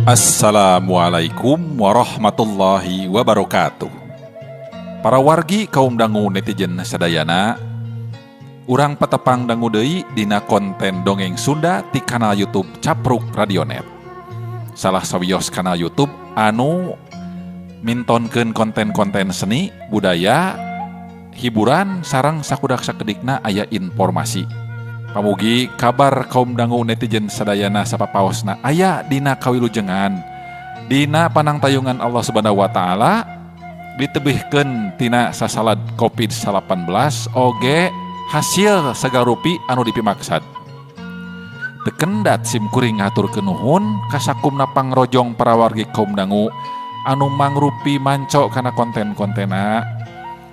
Assalamualaikum warahmatullahi wabarakatuh. Para wargi kaum dangu netizen sadayana, urang patepang dangu deui dina konten dongeng Sunda ti kanal YouTube Capruk Radionet. Salah sawios kanal YouTube anu mintonkeun konten-konten seni, budaya, hiburan sareng sakudak sakedikna aya informasi. Pamugi kabar kaum dangu netizen sadayana sapapaosna aya dina kawilujengan dina panangtayungan Allah Subhanahu wa taala ditebihkeun tina sasalad Covid-19 oge hasil sagarupi anu dipimaksad. Teu kendat sim kuring ngahaturkeun nuhun ka sakumna pangrojong parawargi kaum dangu anu mangrupi manco kana konten-kontena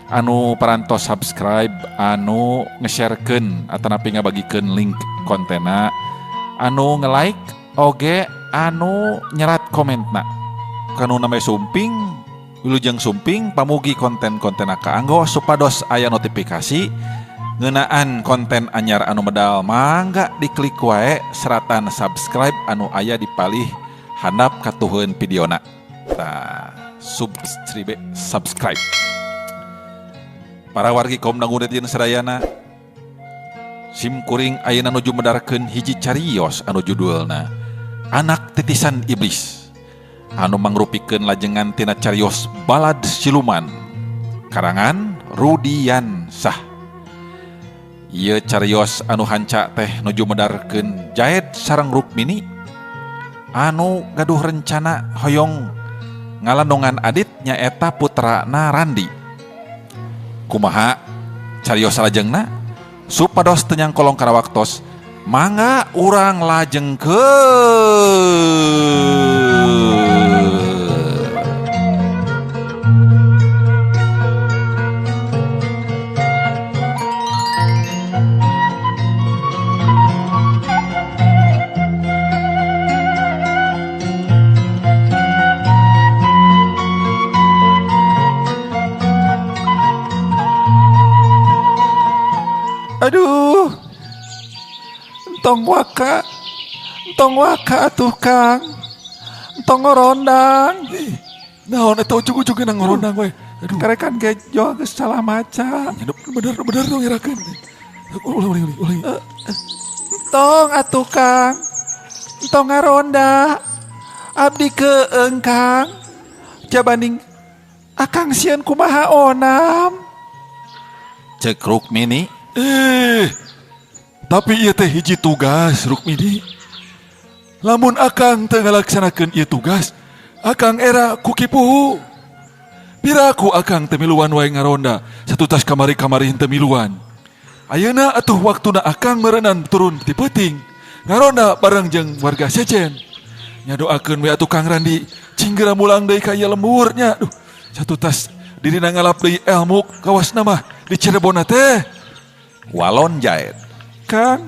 anu parantos subscribe anu nge-sharekeun atanapi ngabagikeun link kontena anu nge-like oge anu nyerat komentna kanu namanya sumping wilujeng sumping pamugi konten-kontena kaanggo supados aya notifikasi ngeunaan konten anyar anu medal mangga diklik wae seratan subscribe anu aya di palih handap katuheun videona. Tah, subscribe subscribe. Para wargi kaum dangu netizen sadayana, sim kuring ayeuna nuju medarkeun hiji carios anu judulna Anak Titisan Iblis anu mangrupikeun lajengan tina carios Balad Siluman karangan Rudian Sah. Ieu carios anu hanca teh nuju medarkeun Jaed sareng Rukmini anu gaduh rencana hoyong ngalandongan Adit nyaeta putrana Randi. Kumaha carios salajengna supados teu nyangkolong kana waktos mangga urang lajengkeun. Aduh, entong waka atuh Kang, entong ngorondang. Naon eta ujug-ujug ngorondang we. Aduh. Karekan gejo geus salah maca. Bener bener dong ngirakeun. Ulang ulang ulang. Entong atuh Kang, entong ngaronda. Abdi keeng Kang, jabanding akang sieun kumaha onam. Cek Rukmini. Tapi ieu teh hiji tugas Rukmini. Lamun akang teu ngalaksanakeun ieu tugas, akang era ku kipuhu. Piraku akang teu miluan wae ngaronda, satutas kamari-kamari henteu miluan. Ayeuna atuh waktuna akang meureunan turun ti peuting, ngaronda bareng jeung warga sejen. Nyadoakeun we atuh Kang Randi, cing geura mulang deui ka ieu lembur nya. Duh, satutas dirina ngalap deui elmu kawasna mah di Cirebon teh. Walon Jaed. Kang,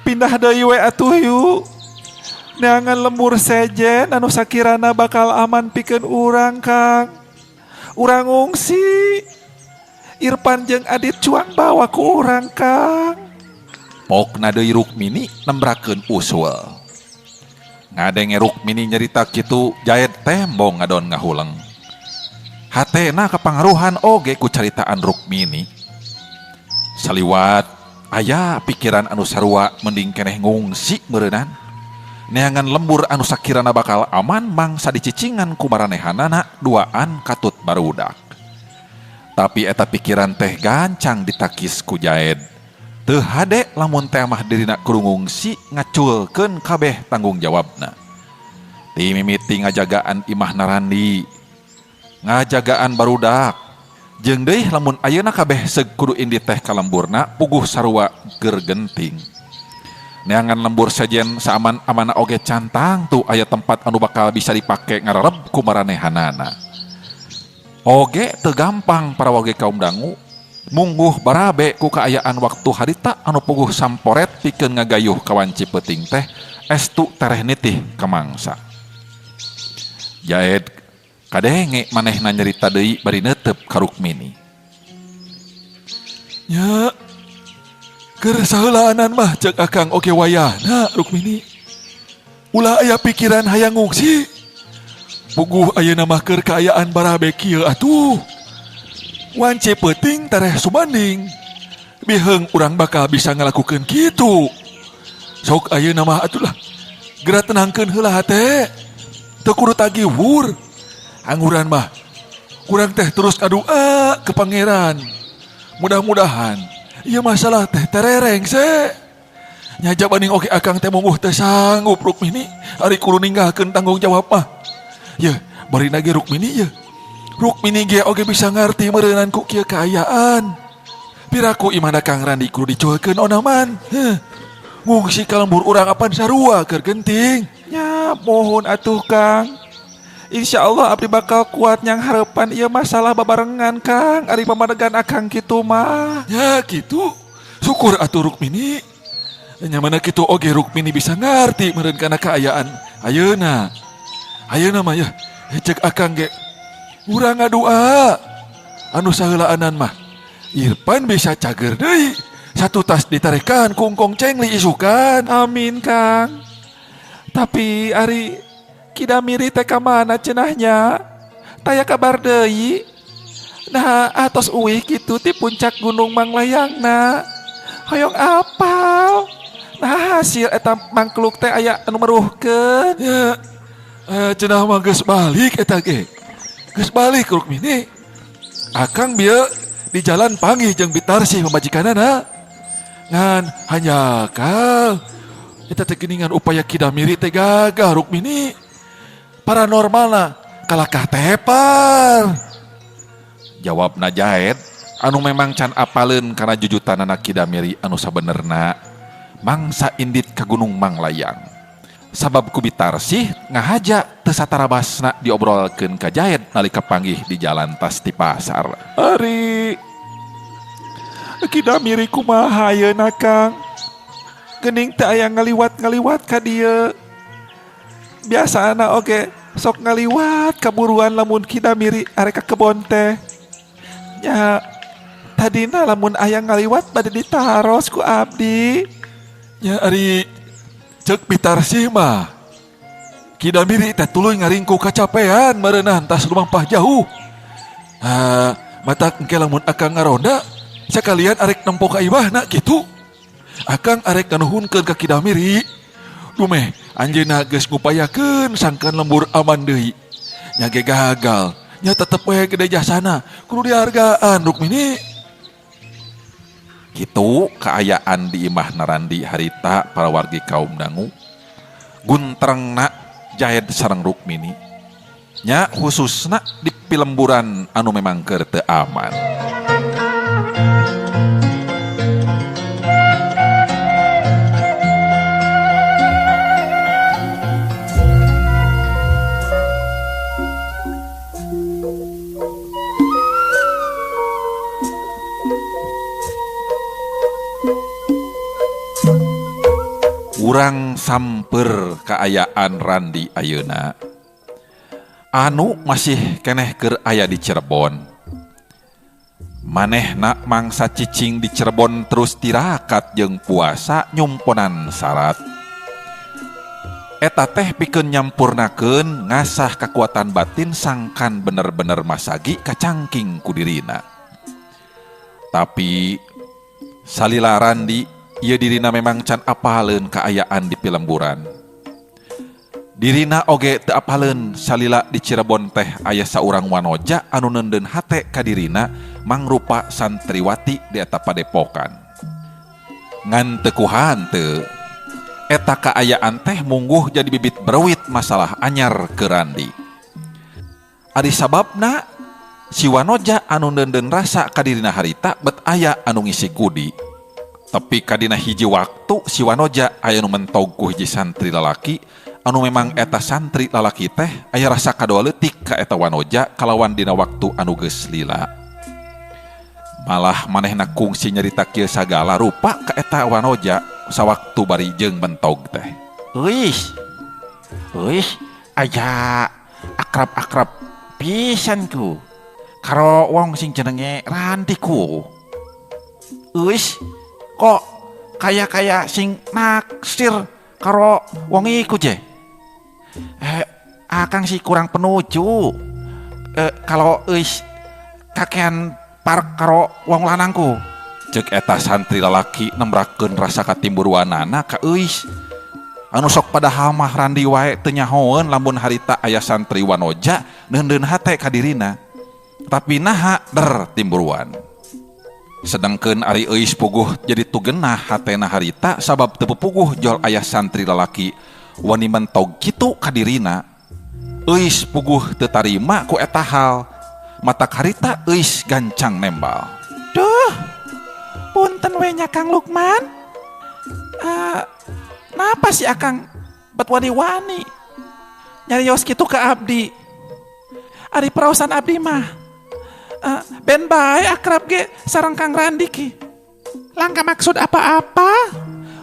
pindah deui we atuh yuk. Neangan lembur sejen anu sakirana bakal aman pikeun urang Kang. Urang ngungsi. Irfan jeung Adit cuang bawa ku urang Kang. Pokna deui Rukmini nembrakeun usul. Ngadenge Rukmini nyerita kitu Jaed tembong ngadon ngahuleng. Hatena kapangaruhan oge ku caritaan Rukmini. Saliwat aya pikiran anu sarua mending keneh ngungsi meureunan. Neangan lembur anu sakirana bakal aman mangsa dicicingan ku maranehanana duaan katut barudak. Tapi eta pikiran teh gancang ditakis ku Jaed. Teu hade lamun teh mah dirina kudu ngungsi ngaculkeun kabeh tanggung jawabna. Ti mimiti ngajagaan imah Narandi, ngajagaan barudak. Jeung deui lamun ayeuna kabeh seug kudu indi teh ka lemburna puguh sarua ger genting. Neangan lembur sejen saaman-amana oge cantang tuh aya tempat anu bakal bisa dipake ngarareb ku maranehanana. Oge teu gampang para wargi kaum dangu mungguh barabe ku kaayaan waktu harita anu puguh samporet pikeun ngagayuh kawanci peuting teh estu tereh nitih ka mangsa. Jaed kadenge manehna nyerita deui bari neuteup ka Rukmini. Nya keur saheulaanan mah cek akang oge wayahna Rukmini. Ulah aya pikiran hayang ngungsi. Puguh ayeuna mah keur kaayaan barabe kieu atuh. Wance peuting tereh sumanding. Biheung urang bakal bisa ngalakukeun kitu. Sok ayeuna mah atuh lah. Geura tenangkeun heula hate. Teu kudu tagiwur. Anguran mah kurang teh terus ngadua ke pangeran. Mudah-mudahan ieu masalah teh terereng se. Nya jabaning oge akang teh mungguh teu sanggup Rukmini ari kudu ninggalkeun tanggung jawab mah. Yeuh, bari ge Rukmini yeuh. Rukmini ge oge bisa ngarti meureunan ku kieu kaayaan. Piraku imahna Kang Randi kudu dicuekeun onaman. Heuh. Ngungsi ka lembur urang apan sarua keur genting. Nya mohon atuh Kang. Insya Allah abdi bakal kuat nyang harapan ieu masalah babarengan Kang. Ari pamadegan akang kitu mah. Ya kitu. Syukur atuh Rukmini. Nya mana kitu oge Rukmini bisa ngarti meureun kana kaayaan ayeuna. Ayeuna mah yeuh cek akang ge urang ngadua anu saheulaanan mah. Irfan bisa cager deui. Satu tas ditarekan ku Engkong Cengli isukan. Amin Kang. Tapi ari Ki Damiri teh ka mana cenahnya? Taya kabar deui. Nah, atos uih kitu ti puncak Gunung Manglayangna. Hoyong apal. Nah, hasil eta mangkluk teh aya anu meruhkeun. Ya, cenah mah geus balik eta ge. Geus balik Rukmini. Akang bieu di jalan panggih jeung Bitarsih pamajikanana. Ngan hanjakal eta teh geuningan upaya Ki Damiri teh gagah Rukmini. Paranormalna kalakah tepar. Jawabna Jaed anu memang can apaleun kana jujutanana Ki Damiri anu sabenerna mangsa indit ka Gunung Manglayang. Sabab ku Bitarsih ngahaja teu satarabasna diobrolkeun ka Jaed nalika panggih di jalan tas ti pasar. Ari Ki Damiri kumaha ayeuna Kang? Geuning teh aya ngaliwat-ngaliwat ka dieu. Biasana oge sok ngaliwat kaburuan lamun Ki Damiri arek ka kebon teh. Nya tadina lamun aya ngaliwat bade ditaros ku abdi. Nya ari cek Bitarsih mah Ki Damiri teh tuluy ngaringkuk kacapean meureunah tas lumampah jauh. Ha, matak engke lamun akang ngaronda sekalian arek nempo ka imahna kitu. Akang arek nganuhunkeun ka Ki Damiri. Dumeh anjeunna geus ngupayakeun sangkan lembur aman deui. Nya ge gagal. Nya tetep we gede jasana kudu dihargaan Rukmini. Kitu kaayaan di imah Narandi harita para wargi kaum dangu. Guntrengna Jaed sareng Rukmini. Nya khususna di pilemburan anu memang keur teu aman. Urang samper kaayaan Randi ayeuna. Anu masih keneh keur aya di Cirebon. Manehna mangsa cicing di Cirebon terus tirakat jeung puasa nyumponan syarat. Eta teh pikeun nyampurnakeun ngasah kekuatan batin sangkan bener-bener masagi kacangking ku dirina. Tapi salila Randi ieu dirina memang can apaleun kaayaan di pilemburan. Dirina oge teu apaleun salila di Cirebon teh aya saurang wanoja anu neundeun hate ka dirina mangrupa santriwati di eta padepokan. Ngan teu kuhanteu eta kaayaan teh mungguh jadi bibit berwit masalah anyar ke Randi. Ari sababna si wanoja anu neundeun rasa ka dirina harita bet aya anu ngisi kudi. Tapi kadina hiji waktu si wanoja aya nu mentog ku hiji santri lalaki anu memang eta santri lalaki teh aya rasa kadua leutik ka eta wanoja kalawan dina waktu anu geus lila. Malah manehna kungsi nyarita kieu sagala rupa ka eta wanoja sawaktu bari jeung mentog teh. Euih. Euih, aya akrab-akrab pisan ku karo wong sing jenenge Randi ku. Euih, kok kaya-kaya sing naksir karo wong iku je. Akang sih kurang penuju. Kalau euis kakean parek karo wong lanangku. Cek eta santri lalaki nembrakeun rasa katimburuanana ka euis. Anu sok padahal mah Randi wae teu nyahoeun lamun harita aya santri wanoja neundeun hate ka dirina. Tapi naha der timburuan. Sedangkeun ari euis puguh jadi tugenah hatena harita sabab teu puguh jol aya santri lalaki wani mentog kitu ka dirina. Euis puguh teu tarima ku eta hal. Matak harita euis gancang nembal. Duh, punten we nya Kang Lukman. Napa sih Akang bet wani-wani nyarios kitu ka abdi? Ari praosan abdi mah ben bae akrab ge sareng Kang Randi ki. Langka maksud apa-apa.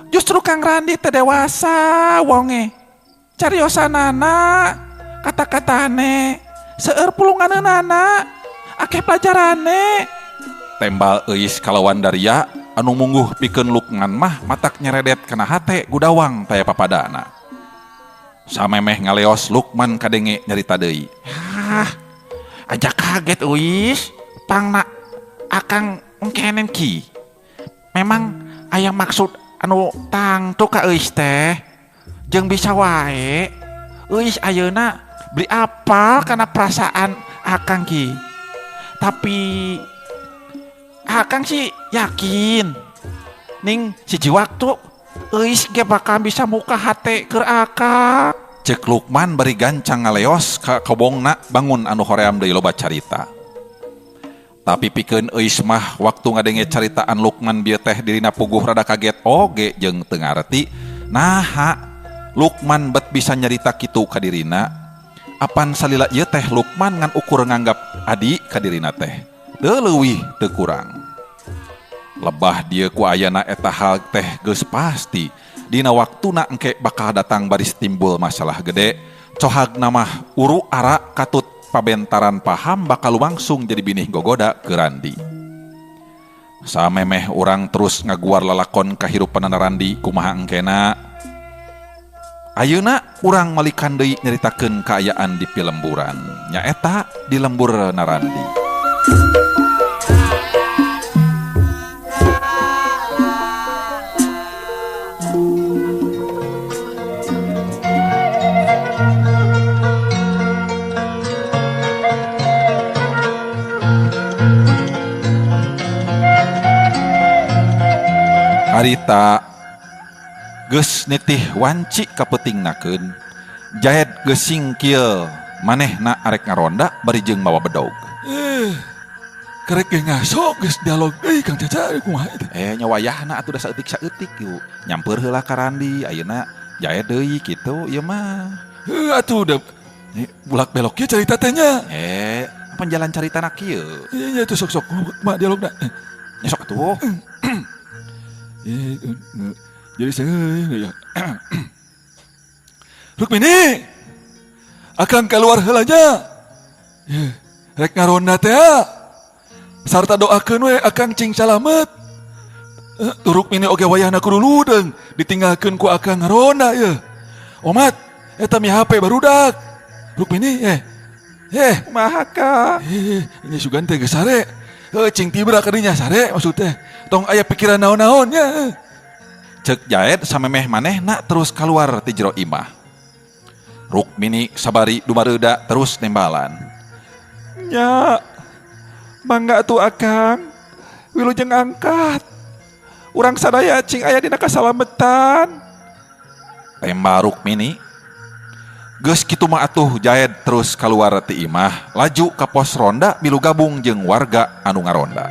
Justru Kang Randi teh dewasa wonge. Cariosanana, kata-katane, seueur pulunganeunana, akeh pelajarane. Tembal euis kalawan daria anu mungguh pikeun Lukman mah matak nyeredet kana hate gudawang taya papadana. Samemeh ngaleos Lukman kadenge nyarita deui. Hah, aja kaget euis, pangna akang engkenen ki. Memang aya maksud anu tangtu ka euis teh. Jeung bisa wae euis ayeuna beli apal kana perasaan akang ki. Tapi akang sih yakin ning siji waktu euis ge bakal bisa muka hate keur akang. Cek Lukman bari gancang ngaleos ka kobongna bangun anu hoream deui loba carita. Tapi pikeun euis mah waktu ngadenge caritaan Lukman bieu teh dirina puguh rada kaget oge jeung teu ngareti naha Lukman bet bisa nyarita kitu ka dirina. Apan salila ieu teh Lukman ngan ukur nganggap adi ka dirina teh. Teu leuwih teu kurang. Lebah dieu ku ayana eta hal teh geus pasti dina waktuna engke bakal datang baris timbul masalah gede. Cohagna mah uru ara katut pabentaran paham bakal langsung jadi binih gogoda ke Randi. Samemeh urang terus ngaguar lalakon kahirupan Randi kumaha engkena. Ayeuna urang malikan deui nyaritakeun kaayaan di pilemburan. Nyaeta di lembur Narandi. Harita geus nitih wanci kapeutingnakeun. Jahed geus singkil manehna arek ngaronda bari jeung mawa bedog. Kerek ge ngaso geus dialog euy Kang Caca kumaha eta? Nya wayahna atuh da saeutik-saeutik yuk. Nyamper heula ka Randi ayeuna jahed deui kitu ieu mah. Heuh atuh da bulak belok kieu carita teh nya. Apa jalan caritana kieu? Iya atuh sok-sok kumaha dialogna? Nya sok atuh. Jadi saya ya. Rukmini, akang keluar heula nya. Rek ngaronda teh. Sarta doakeun we akang cing salamet. Rukmini oge wayahna kudu ludeung ditinggalkeun ku akang ngaronda ye. Omat, eta mi HP barudak. Rukmini, kumaha ka? Nya sugan teh geus sare. Cing tibra ka dinya sare maksud teh. Tong aya pikiran naon-naon nya. Cek Jaed samemeh manehna terus keluar ti jero imah. Rukmini sabari dumareuda terus nembalan. Nya, mangga atuh akang, wilujeng angkat. Urang sadaya cing aya dina kasalametan. Tembal Rukmini. Geus kitu mah atuh Jaed terus keluar ti imah, laju ka pos ronda milu gabung jeung warga anu ngaronda.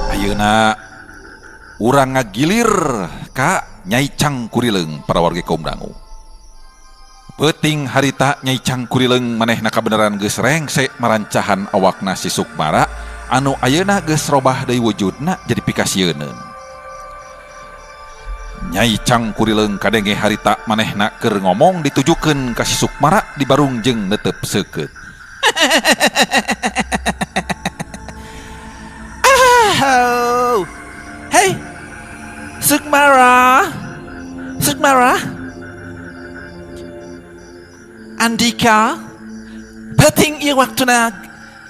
Ayeuna urang ngagilir ka Nyai Cangkurileung para warga kaum dangu. Peuting harita Nyai Cangkurileung manehna kabeneran geus rengse marancahan awakna si Sukmara anu ayeuna geus robah deui wujudna jadi pikasieuneun. Nyai Cangkurileung kadenge harita manehna keur ngomong ditujukeun ka si Sukmara di barung jeung netep seukeut. Oh. Hey, Sukmara. Sukmara. Andika, peuting ieu waktuna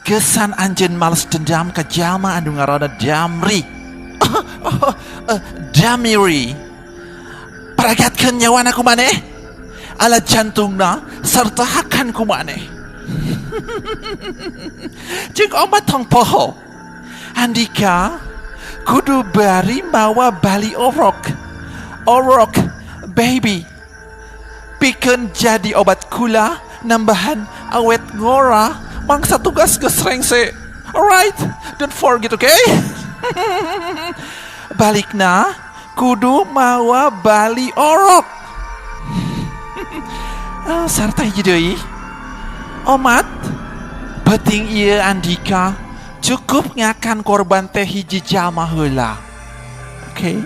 gesan anjeun males dendam ka jalma anu ngaranna Damri. Oh, Damiri. Paragatkeun nyawana ku maneh, alat jantungna sarta hakan ku maneh. Jeung omat tong poho. Andika kudu bari mawa bali orok. Orok baby. Pikeun jadi obat kula nambahan awet ngora mangsa tugas geus rengse. Alright, don't forget, okay? Balikna kudu mawa bali orok. Oh, sarta hiji deui. Omat, peuting ieu Andika cukup ngakan korban teh hiji jalma heula. Oke.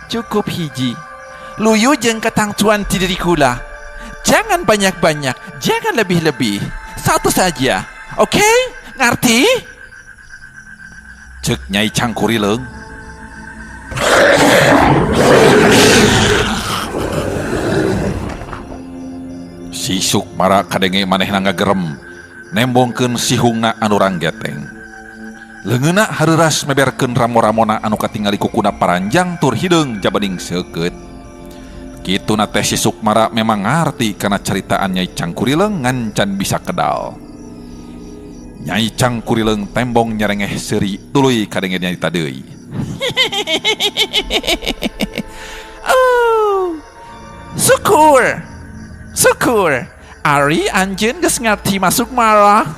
Cukup hiji. Luyu jeung ketangtuan ti diri kula. Jangan banyak-banyak, jangan lebih-lebih. Satu saja. Oke? Ngerti? Cek Nyai Cangkurileung. Si Sukmara kadenge manehna ngagerem, nembongkeun sihungna anu ranggeteng. Leungeunna hareuras meberkeun ramo-ramona anu katingali kukuna paranjang tur hideung jabaning seukeut. Kituna teh si Sukmara memang ngarti kana caritaan Nyai Cangkurileung ngan can bisa kedal. Nyai Cangkurileung tembong nyerengeh seuri tuluy kadenge nyarita deui. Oh, syukur. Syukur. Ari anjeun geus ngarti masuk marah.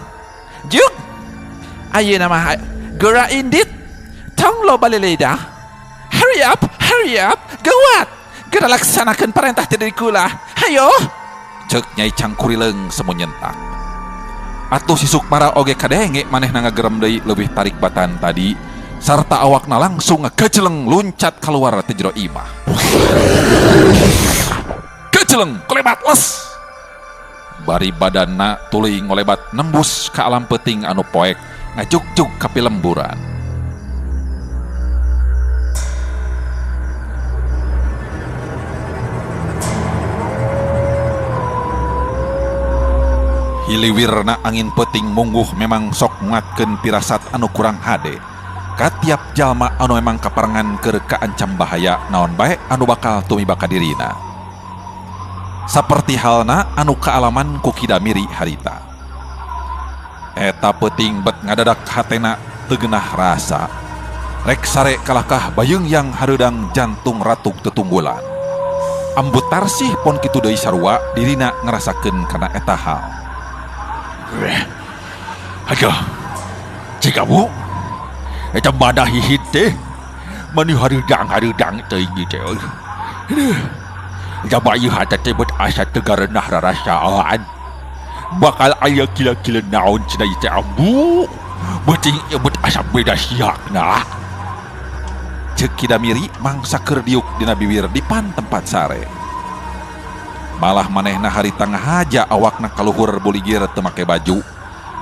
Juk. Ayeuna mah geura indit. Tong loba leleda. Hurry up, hurry up. Gawat. Geura laksanakeun perintah ti diri kula. Hayo. Cek Nyai Cangkurileung semu nyentak. Atuh si Sukmara oge kadenge manehna ngagerem deui leuwih tarik batan tadi sarta awakna langsung ngagejeleng luncat keluar ti jero imah. Gejeleng kolebat les. Bari badanna tuluy ngolebat nembus ka alam peuting anu poek ngajugjug ka pilemburan. Hiliwirna angin peuting mungguh memang sok nguatkeun pirasat anu kurang hade. Katiap jalma anu memang kaparengan keur kaancam bahaya naon bae anu bakal tumiba ka dirina. Saperti halna anu kaalaman ku Ki Damiri harita. Eta peuting bet ngadadak hatena teu geunah rasa. Rek sare kalakah bayeung yang hareudang jantung ratuk tetunggulan. Ambu Tarsih pon kitu deui sarua dirina ngarasakeun kana eta hal. Aduh, cik kamu, eta badah hihit teh, mani hareudang-hareudang teuing teh. Aduh, eta bayu hate teh bet asa teu garenah rarasaan. Bakal aya kila-kila naon cenah ieu teh ambu. Beuting ieu bet asa beda siakna. Ceuk Ki Damiri mangsa keur diuk dina biwir dipan tempat sare. Malah manehna harita ngahaja awakna kaluhur buligir teu make baju.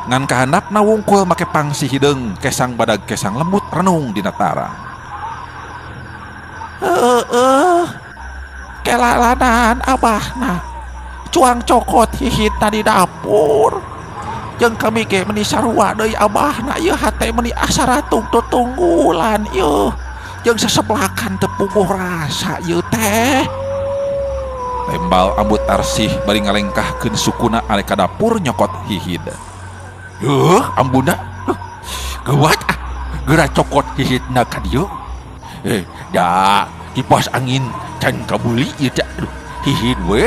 Ngan kahandapna wungkul make pangsi hideung kesang badag kesang lembut renung dina tarang. Heeh. Kelalanan abahna. Cuang cokot hihitna di dapur. Jeung kami ge meuni sarua deui abahna ieu hate meuni asa ratung tutunggulan ieu. Jeung seseblakan teu puguh rasa ieu teh. Tembal Ambu Tarsih bari ngalengkahkeun sukuna arek ka dapur nyokot hihid. Heuh, ambuna. Geuwat ah, geura cokot hihidna ka dieu. Da kipas angin can kabuli ieu teh. Aduh, hihid we,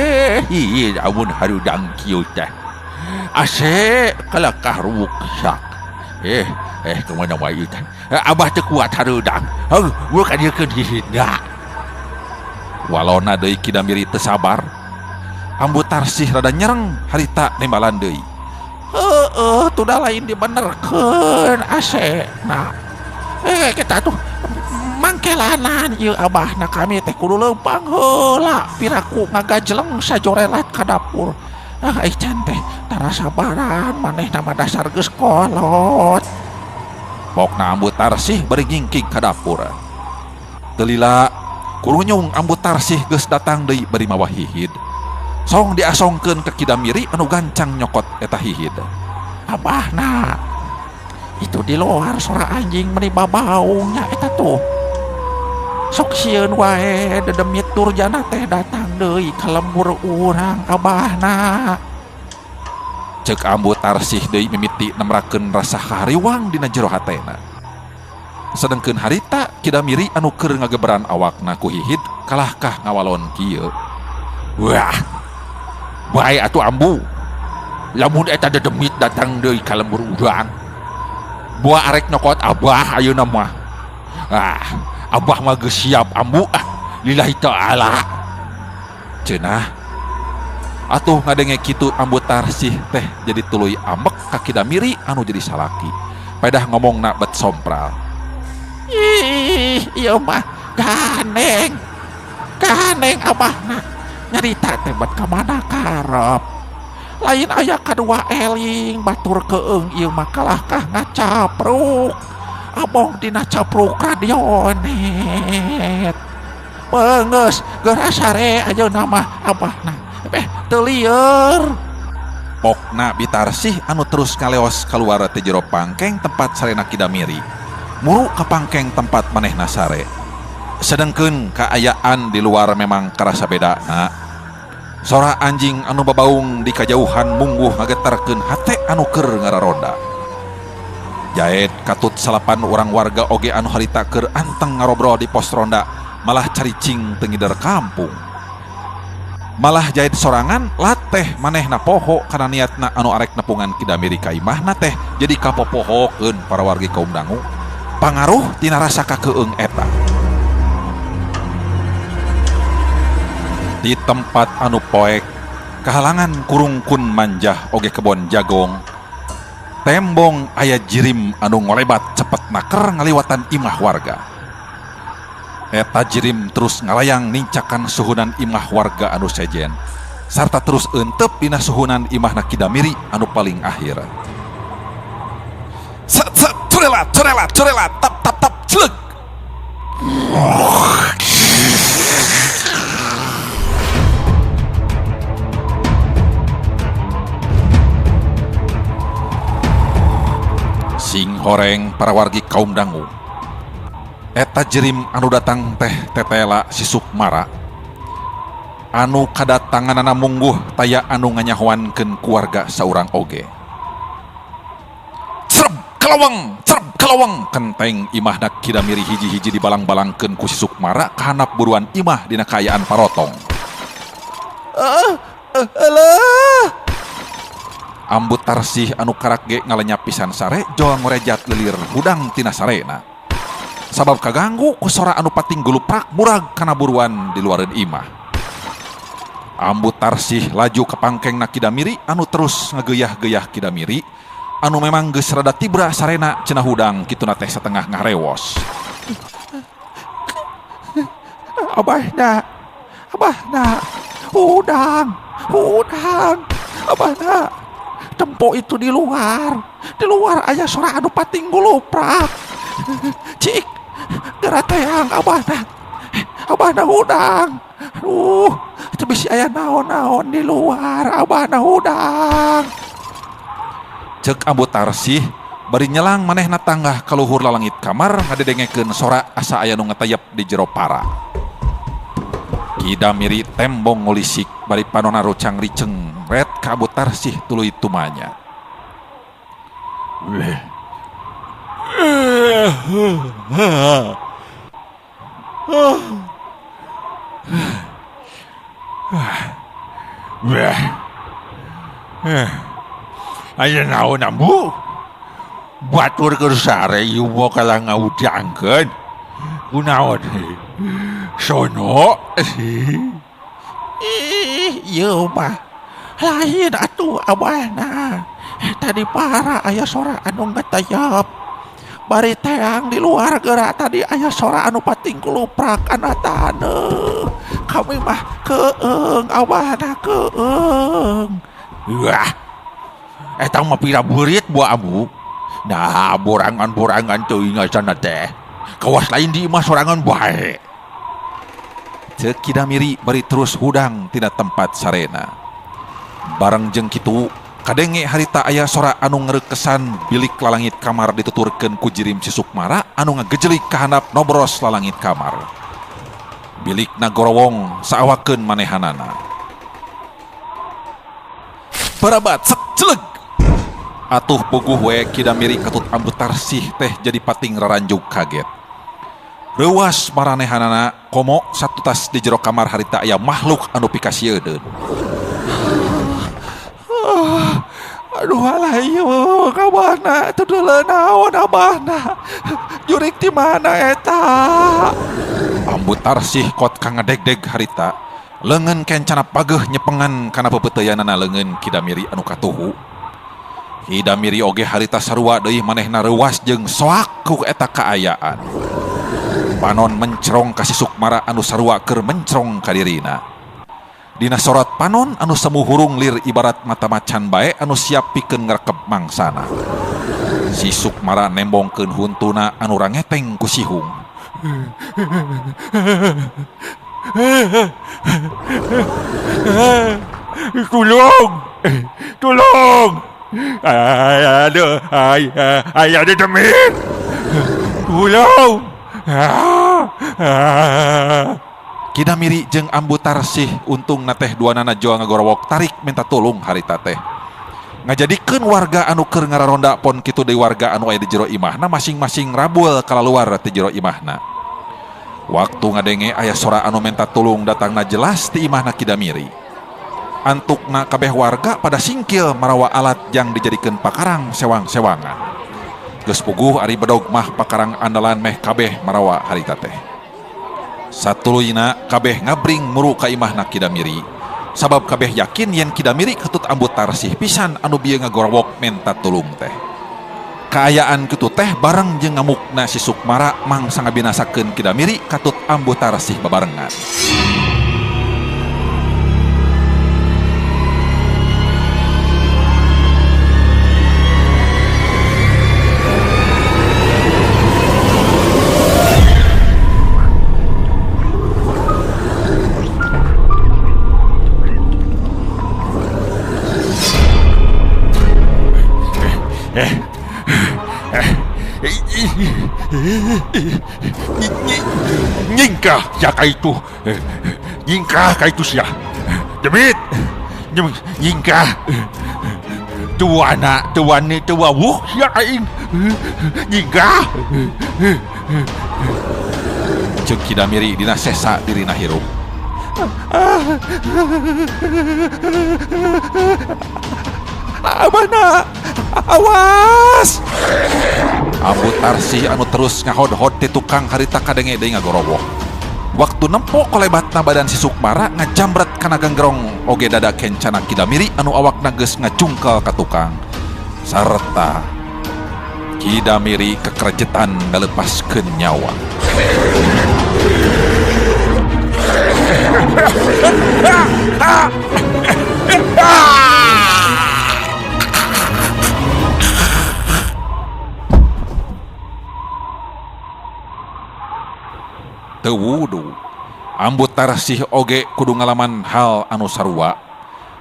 hihid amun hareudang kieu teh. Ase kalakah ruksak. Kemana wae ieu teh? Abah teu kuat hareudang. Heuh, we ka dieu keun hihidna. Walona deui Ki Damiri teu sabar. Ambu Tarsih rada nyereng harita nembalan deui. Heeh, tuh lain dibenerkeun ase. Nah, kita tuh mangke Perjalanan ieu abahna kami teh kudu leumpang heula piraku ngagajleng sajorelat ka dapur. Ah ai can teh tara sabaran manehna mah dasar geus kolot. Pokna Ambu Tarsih bari ngingking ka dapur. Teu lila kurunyung Ambu Tarsih geus datang deui bari mawa hihid. Song diasongkeun ka Ki Damiri anu gancang nyokot eta hihid. Abahna itu di luar sora anjing meni babaungnya eta tuh. Sok sieun wae dedemit durjana teh datang deui ka lembur urang abahna. Ceuk Ambu Tarsih deui mimiti nemrakeun rasa hariwang dina jero hatena. Sedengkeun harita Ki Damiri anu keur ngageberan awakna ku hihid kalahkah ngawalon kieu. Wah, bae atuh Ambu. Lamun eta dedemit datang deui ka lembur urang, buah arek nyokot abah ayeuna mah. Ah, abah mah geus siap Ambu ah, lillahi ta'ala. Cenah atuh ngadenge kitu Ambu Tarsih teh jadi tuluy ambek ka Ki Damiri anu jadi salaki. Pedah ngomongna bet sompral. Ih, ieu mah ganeng. Ganeng abahna nyarita teh bet ka mana karep. Lain aya kadua eling batur keung ieu mah kalahkah ngacapruk. Abong dina capruk radionet. Beungeus geura sare ayeuna mah abahna. Teu lieur. Pokna Bitarsih anu terus ngaleos kaluar ti jero pangkeng tempat sarena Ki Damiri. Muru ka pangkeng tempat manehna sare. Sedengkeun kaayaan di luar memang karasa bedana. Sora anjing anu babaung di kajauhan mungguh ngagetarkeun hate anu keur ngararonda. Jaet katut salapan urang warga oge anu harita keur anteng ngarobrol di pos ronda malah caricing teu ngider kampung. Malah jahit sorangan lateh manehna poho kana niatna anu arek nepungan Ki Damiri ka imahna teh jadi kapopohokeun para wargi kaum dangu. Pangaruh tina rasa kakeung eta. Di tempat anu poek kahalangan kurungkun manjah oge kebon jagong. Tembong aya jirim anu ngolebat cepet naker ngaliwatan imah warga. Eta jirim terus ngalayang nincakan suhunan imah warga anu sejen sarta terus entep dina suhunan imahna Ki Damiri anu paling akhir. Set set curelat curelat curelat tap tap tap celeg. Sing horeng para wargi kaum dangu. Eta jirim anu datang teh tetela si Sukmara. Anu kadatanganana mungguh taya anu nganyahoankeun keluarga saurang oge. Cerb kalawang, cerb kalawang kenteng imahna Ki Damiri hiji-hiji dibalang-balangkeun ku si Sukmara kahanap buruan imah dina kaayaan parotong. Alah. Ambu Tarsih anu karak ge ngalenyap pisan sare jol ngorejat lilir hudang tina sarena. Sabab kaganggu ku sora anu pating guluprak murag kana buruan di luareun imah. Ambu Tarsih laju ka pangkengna Ki Damiri anu terus ngageyah-geyah Ki Damiri anu memang geus rada tibra sarena cenah hudang kituna teh satengah ngarewos. Abahna, abahna, hudang, hudang, abahna. Tempo itu di luar aya sora anu pating guluprak. Cik, geura teang abahna, abahna hudang. Aduh, teu bisi aya naon-naon di luar, abahna hudang. Ceuk Ambu Tarsih bari nyelang manehna tanggah ka luhur lalangit kamar ngadedengekeun sora asa aya nu ngetayep di jero para. Ki Damiri tembong ngulisik bari panona rucang riceng ret ka Ambu Tarsih tuluy tumanya. Aya naon Ambu? Batur keur sare ieu mah kalah ngahudangkeun. Kunaon? Sono. Ih, ieu mah lain atuh abahna. Tadi para aya sora anu ngetayap. Bari teang di luar geura tadi aya sora anu pating kuluprak kana taneuh. Kami mah keung abahna keung. Wah. Eta mah pira beurit buah ambu. Nah, borangan-borangan teuing asana teh. Kawas lain di imah sorangan bae. Ceuk Ki Damiri bari terus hudang tina tempat sarena. Bareng jeung kitu, kadenge harita aya sora anu ngeurekesan bilik lalangit kamar dituturkeun ku jirim si Sukmara anu ngagejelik ka handap nobros lalangit kamar. Bilikna gorowong saawakeun manehanana. Barabat set celeg. Atuh puguh we Ki Damiri katut Ambu Tarsih teh jadi pating raranjug kaget. Reuwas maranehanana komo satutas di jero kamar harita aya makhluk anu pikasieudeun. Aduh alah ieu kabahna teu deuleu naon abahna. Jurik ti mana eta? Ambu Tarsih kot ka ngadegdeg harita. Leungeun kencana pageuh nyepengan kana pepeuteyanana leungeun Ki Damiri anu katuhu. Ki Damiri oge harita sarua deui manehna reuwas jeung soak ku eta kaayaan. Panon mencrong ka si Sukmara anu sarua keur mencrong ka dirina. Dina sorot panon anu semu hurung lir ibarat mata macan bae anu siap pikeun ngrekep mangsana. Si Sukmara nembongkeun huntuna anu rangeteng ku sihung. Tulung! Tulung! Aduh, ay, ada demit! Tulung! Ki Damiri jeung Ambu Tarsih untung na teh duanana joa ngagorowok tarik minta tulung harita teh. Ngajadikeun warga anu keur ngararonda pon kitu deui warga anu aya di jero imahna masing-masing rabul kalaluar ti jero imahna. Waktu ngadenge aya sora anu minta tulung datangna jelas ti imahna Ki Damiri. Antukna kabeh warga pada singkil marawa alat yang dijadikeun pakarang sewang-sewangan. Geus puguh ari bedog mah pakarang andalan meh kabeh marawa harita teh. Satuluyna kabeh ngabring muru ka imahna Ki Damiri. Sabab kabeh yakin yen Ki Damiri ketut Ambu Tarsih pisan anu bieu ngagorowok menta tulung teh. Kaayaan kitu teh bareng jeung ngamukna si Sukmara mangsa ngabinasakeun Ki Damiri katut Ambu Tarsih babarengan. Nyingkah ya ka itu. Nyingkah ka itu sia. Demit. Nyingkah. Tua anak, tua ni tua wuh sia aing. Nyingkah. Ceuk Ki Damiri dina sesa dirina hirup. Abana, awas. Ambu Tarsih anu terus ngahod-hod ti tukang harita kadenge deui ngagorowoh. Waktu nempo kolebatna badan si Sukmara ngajambret kana ganggerong oge dada kencana Ki Damiri anu awakna geus ngacungkel ka tukang. Sarta Ki Damiri kekerejetan ngalepaskeun nyawa. Teu wudu. Ambu Tarsih oge kudu ngalaman hal anu sarua.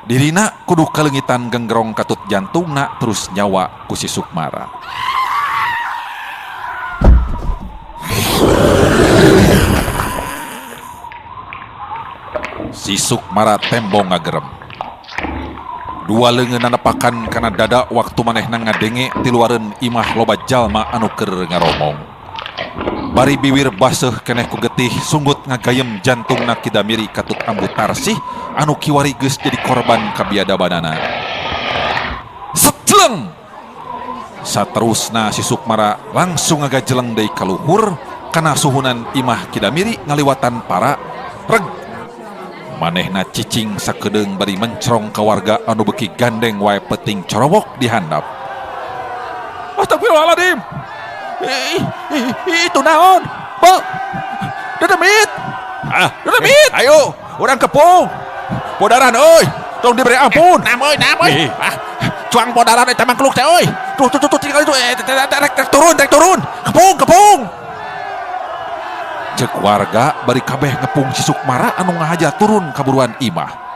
Dirina kudu kaleungitan genggerong katut jantungna terus nyawa ku si Sukmara. Si Sukmara tembong ngagerem. Dua leungeun nepakan kana dada waktu manehna ngadenge tiluareun imah loba jalma anu keur ngaromong. Bari biwir baseuh keneh ku getih sunggut ngagayem jantungna Ki Damiri katut Ambu Tarsih anu kiwari geus jadi korban kabiadabanana. Setleng! Saterusna si Sukmara langsung ngagajeleng deui ka luhur kana suhunan imah Ki Damiri ngaliwatan para reg. Manehna cicing sakedeung bari mencrong ka warga anu beuki gandeng wae peting corowok di handap. Astagfirullahaladzim. Ih, ih, itu naon? Bo. Dedemit. Ah, Dedemit. Ayo, urang kepung. Bodaran euy, tong diberi ampun. Nam euy, nam euy. Ih. Ah, cuang bodaran eta mangkluk teh euy. Tuh tuh tuh tuh tinggal itu eh rek turun, rek turun. Kepung, kepung. Cek warga bari kabeh ngepung si Sukmara anu ngahaja turun kaburuan imah.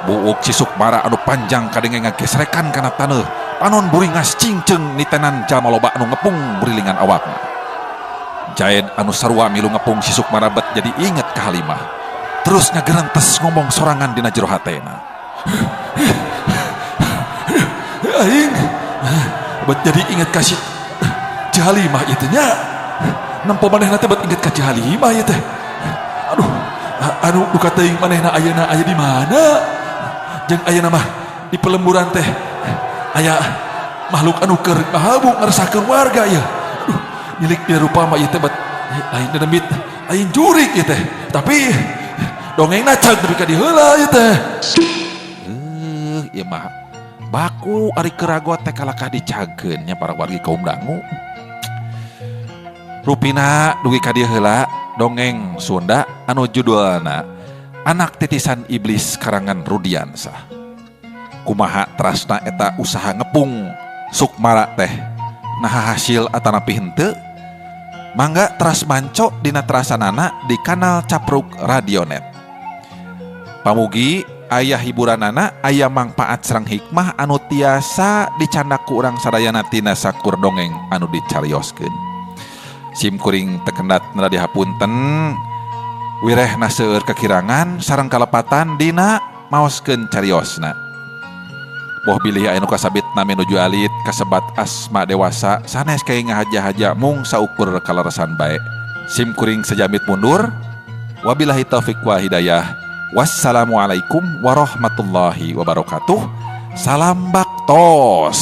Buuk si Sukmara anu panjang kadenge ngagesrekan kana taneuh. Panon buringas cingceng nitenan jalma loba anu ngepung burilingan awakna. Jaed anu sarua milu ngepung si Sukmara bet jadi inget ka Halimah. Terus ngagerentes ngomong sorangan dina jero hatena. Aing bet jadi inget ka si Halimah ieu teh nya. Nempo manehna teh bet inget ka Halimah ieu teh. Aduh, anu duka teuing manehna ayeuna aya di mana? Jeung ayeuna mah di pelemburan teh aya makhluk anu keur ngahabuk ngeresahkeun warga ieu. Aduh, milik dia rupa mah ieu teh bet lain dedemit, lain jurik ieu teh. Tapi dongengna cag nepi ka dieu heula ieu teh. Ieu mah baku ari keragot teh kalakah dicagkeun nya para wargi kaum dangu. Rupina dugi ka dieu heula dongeng Sunda anu judulna Anak Titisan Iblis karangan Rudiansah. Kumaha terasna eta usaha ngepung Sukmara teh naha hasil atanapi henteu? Mangga teras manco dina terasanana di kanal Capruk Radionet. Pamugi aya hiburanana, aya mangpaat sareng hikmah anu tiasa dicandak ku urang sadayana tina sakur dongeng anu dicarioskeun. Sim kuring teu kendat nada dihapunten, wirehna seueur kekirangan sareng kalepatan dina maoskeun cariosna. Boh bilih aya nu kasabitna menuju alit kasebat asma dewasa sanes kayak ngahaja-haja mung saukur kaleresan bae. Sim kuring sejamit mundur. Wabillahi taufik wa hidayah. Wassalamualaikum warahmatullahi wabarakatuh. Salam baktos.